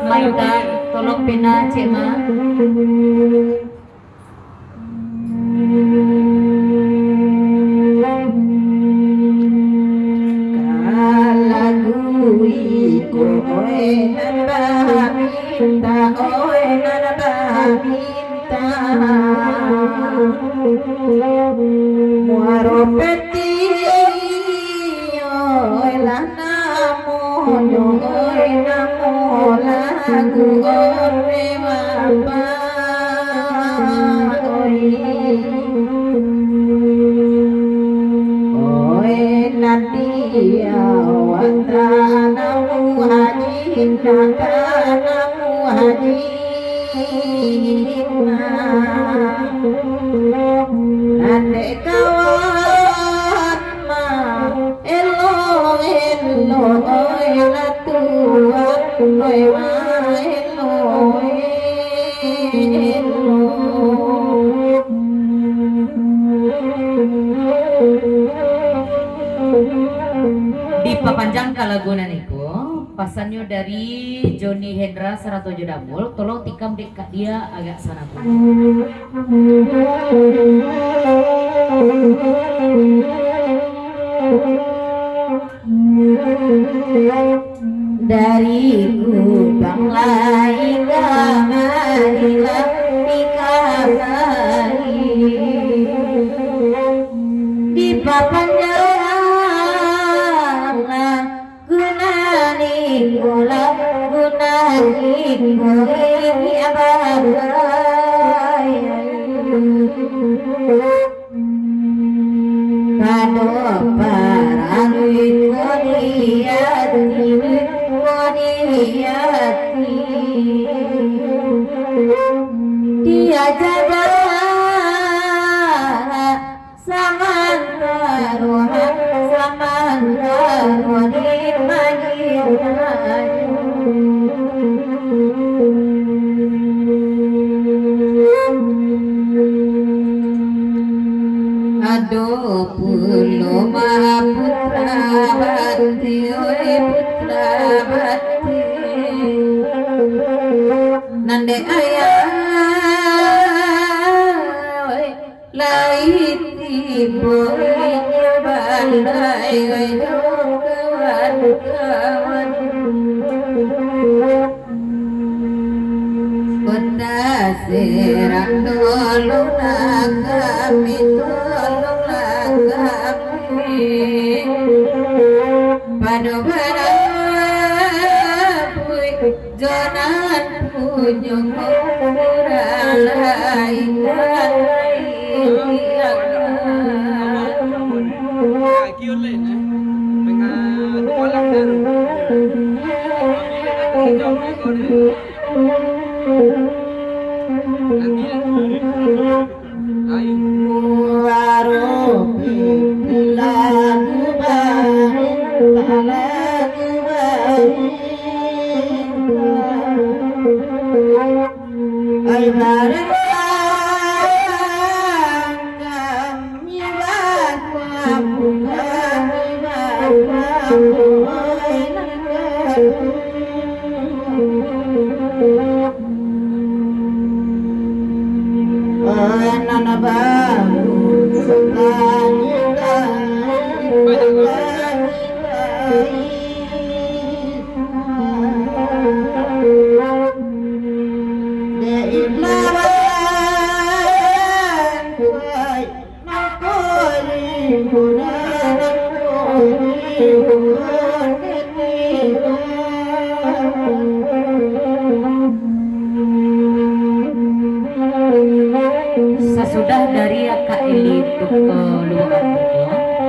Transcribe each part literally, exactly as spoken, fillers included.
Maika, tolong pena, Cek Ma. Ka lagu iko, oi nan baminta, oi nan baminta. Muaro peti, oi lah namonyo, oi namo lagu, oi bapa, oi. Oi Nadia, wak tanamu haji, nak tanamu haji. Nan dek kawan mah, elo, elo, oi lah tuan, oi mah, elo, elo. Dipapanjang ka lagu nan iko, pasannyo dari Joni Hendra sarato jo Damul, tolong tikam dek Kak Dia agak sana pulo. Dari Kupang lai ka Madinah, di Kalai dipapanjang lah. Guna ni bola, guna ni bola, ini abang. Kado paralu iko di ati, iko di ati. Dia jaga samantaro, samantaro di Madinah. Ado pulo ma putra bakti, oi putra bakti. Nan dek ayah, oi, lai tibo inyo balai, oi, jo kawan-kawan. Kota Serang, tolonglah kami, tolonglah kami. Pado barabui, jo nan punyo murah lai.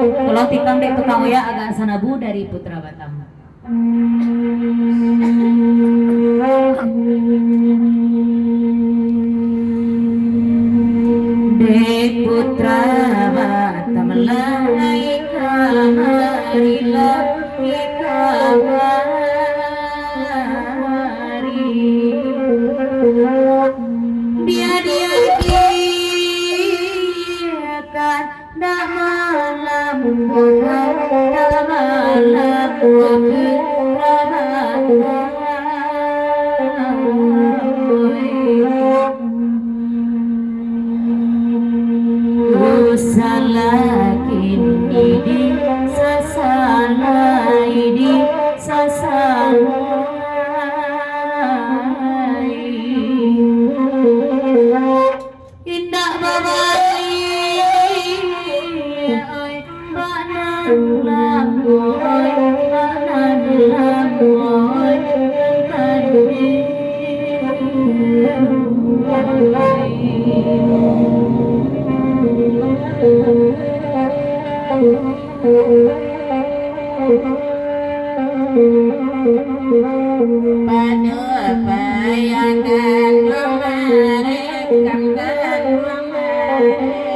Tolong tikam dek tukang oyak agak sanabu dari Putra Batam. Dek Putra Batam lai kamarilah. Dia-dia kan dak malam, dak malam. Salah kini di, sasalai di, sasalai. Indak babaliak, oi, bak nan lamo, oi, bak nan lamo, oi, nan tadi. Pado payangan mamarekkan dan mamarekkan.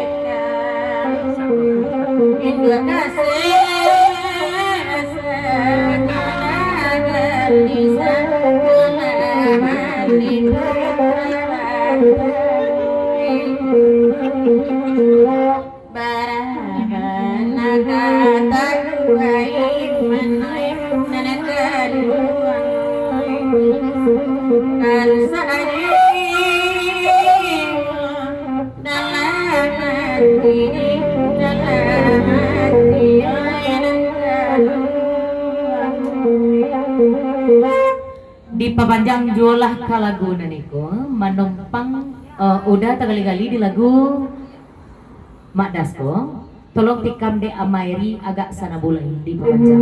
Induak kasih sakana gadis, sakana gadis. Baraha nakatakuai manoi nan kaduo. Kan sadih dalam hati, dalam hati, oi nan kaduo. Dipapanjang juolah ka lagu nan iko, manumpang, eh, Uda tagali-gali di lagu Mak Das ko. Tolong tikam dek Amairi agak sanabu lai dipapanjang.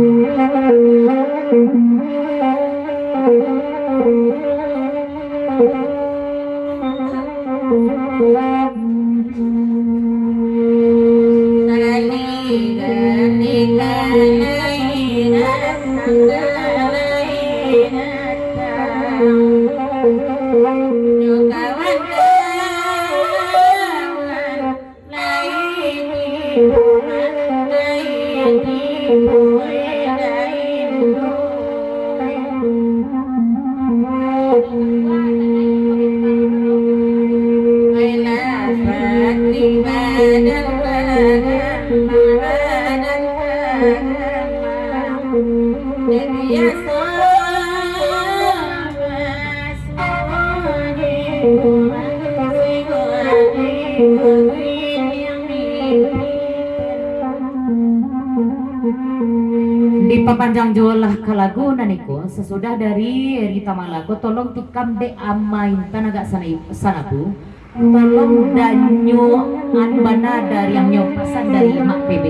Dipapanjang juolah ka lagu nan iko, sasudah dari Rita Malako, tolong tikam dek Ama Intan agak sana-, sanabu. Tolong danyuan bana dariangnyo, pasan dari Mak P B.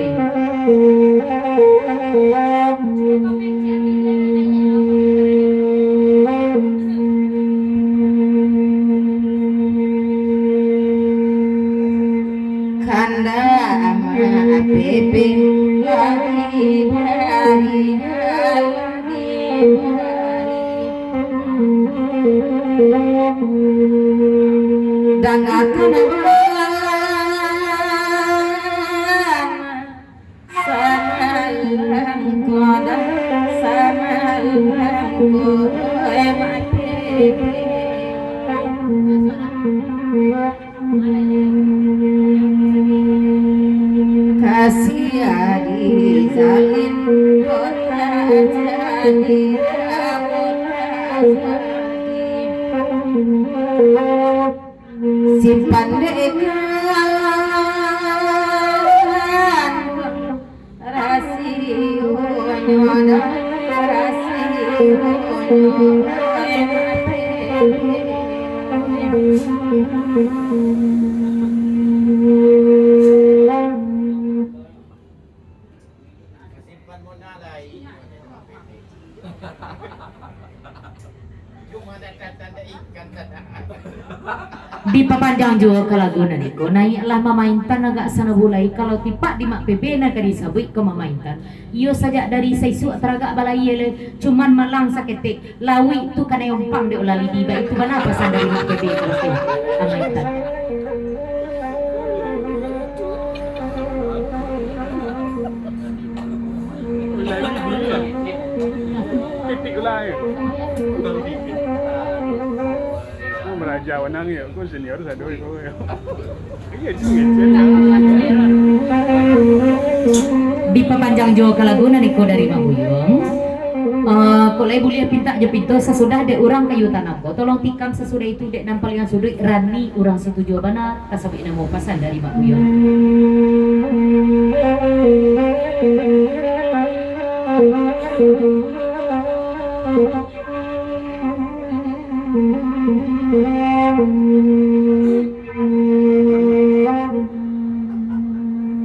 Kandak Ama P B lari dari dalam. Dangakan salam ko, salam ko, eh, mati. Kasiah di zalin kota jadi, kota jadi. Simpan dek ikan Rasionyo dah, rasionyo. Dipapanjang juo ka lagu nan iko, naiaklah mamaintan agak sanabulai, kalau tipak di Mak Pebe nan ka disabuik ka mamaintan. Iyo sajak dari saisuak taragak balayia lai, cuman malang saketek, lauik tu kanai ompang dek ulah lidi, baitu bana pasan dari Mak Pebe ka lagu mamaintan. Titik ulah, eh. Oh, maraja wanang yo, ko senior sado ko yo. Iya, juga, senior. Dipapanjang juo ka lagu nan iko dari Mak Buyuang. Eh, kok lai buliah pintak jo pinto, sasudah dek urang kayu tanam ko, tolong tikam sasudah itu dek nan paliang suduik, rani urang situjuah bana. Tasabuik namo pasan dari Mak Buyuang.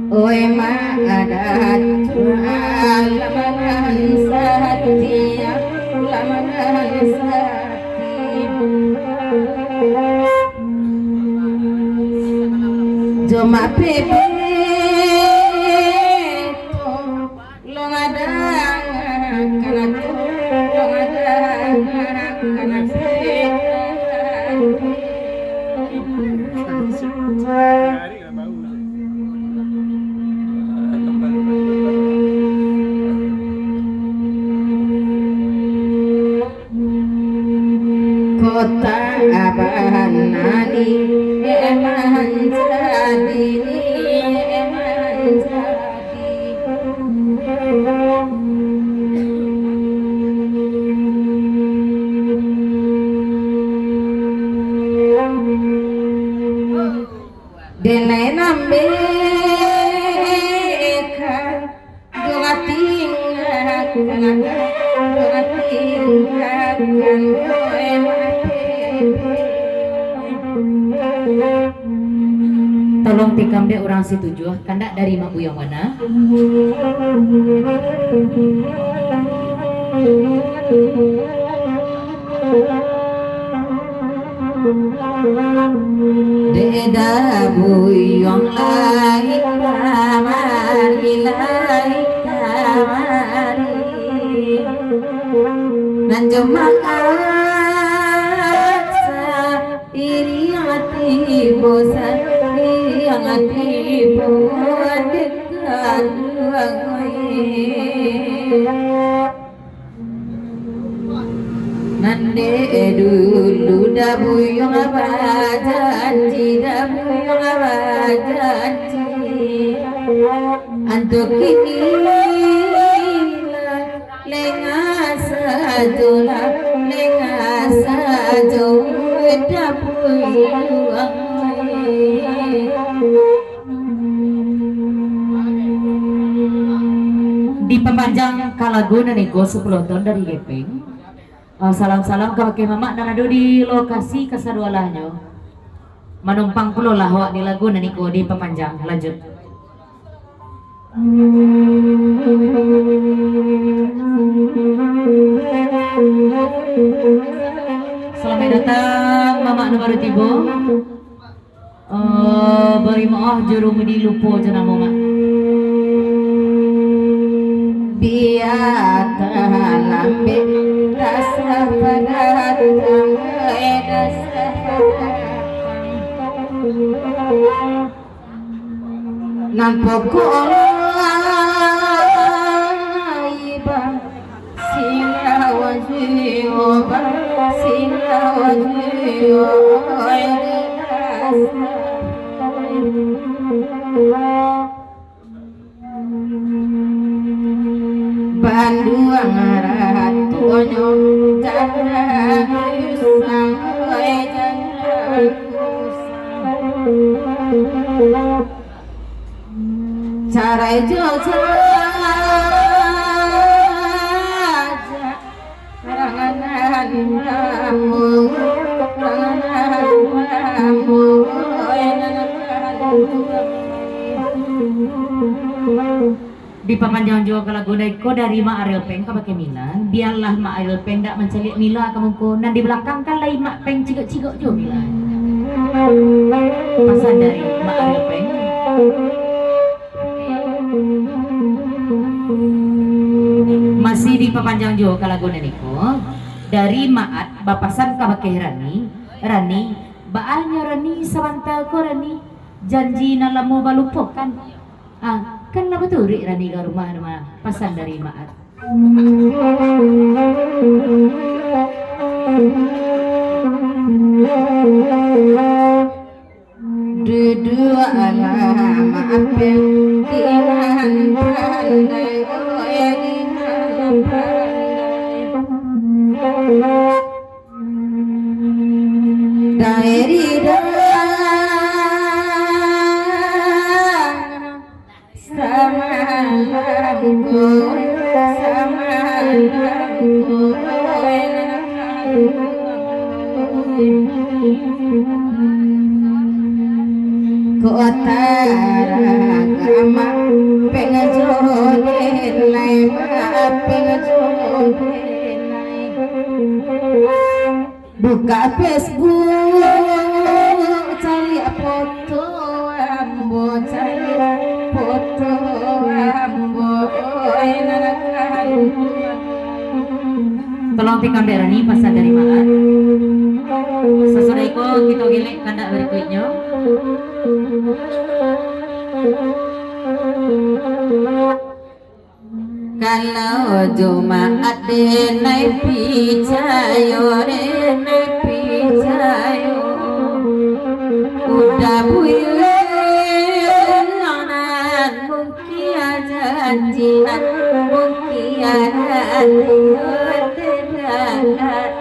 Oi, Mak Adat, lamahan sati, lamahan sati. Jo Mak Pebe tu, long ada kanak, long ada kanak. Kota Abanani, eh, manjadi, eh, manjadi. Denai nambeka. Tolong tikam dek urang situjuah, kandak dari Mak Buyuang bana. Dek Da Buyuang lai kamari, lai kamari. Nan jo mangasa iriang tibo, iriang tibo dek kanduang. Nan dek dulu Da Buyuang bajanji, Da Buyuang bajanji. Antu kini lah lengah sajo lah, lengah sajo Da Buyuang. Dipapanjang ka lagu nan iko sapuluah taun dari Gepeng. Ah, salam-salam ka bakeh mamak nan ado di lokasi kasadualahnyo. Manumpang pulolah awak di lagu nan iko dipapanjang. Lanjut. Salamaik datang, mamak nan baru tibo. Eh, bari maoh jo Rumudi, lupo jo namo, Mak. Bia talambek rasa padatang, eh, rasa padatang. Nan pokok iba Sila wajib obat, sila wajib obat. Banduang ratonyo jangan usang, oi, jangan usang. Carai jo caja, karangan amu, karangan amu, oi, nan amu. Dipapanjang juo ka lagu nan iko dari Mak Ariel Peng ka bakeh Mila. Bialah Mak Ariel Peng dak mancaliak Mila ka muko, nan di balakang kan lai Mak Peng cigok-cigok juo Mila. Pasan dari Mak Ariel Peng. Masih dipapanjang juo ka lagu nan iko. Dari Maat bapasan ka bakeh Rani, Rani, baa nyo Rani sabanta ko Rani, janji nan lamo balupokan. Ah, kan lah baturuik Rani ka rumah tu mah, pasan dari Maat. Duduak anak maapin di nan pandai, oi, di nan pandai. Dari dah Samalam ko, samalam ko, kota ragama pengajo denai, ma pengajo denai. Buka Facebook, cari foto ambo, cari foto ambo, oi, nan akan. Tolong tikam dek Rani, pasan dari Maat. Sasudah iko, kito gelek kandak barikuiknyo. Kalau Jumaat denai picayo, denai picayo. Udah buyuang nan mungkin janji, nan mungkin janji, tidak.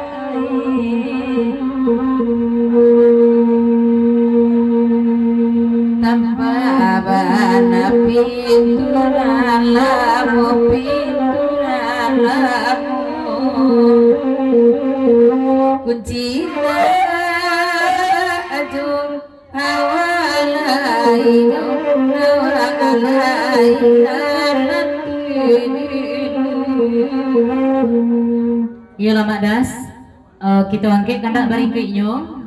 Tampa bana pintu nan lamo, pintu nan lamo. Kunci nan aju awalai, awalai nan. Iyolah, Mak Das. Eh, kito angkek kandak barikuiknyo.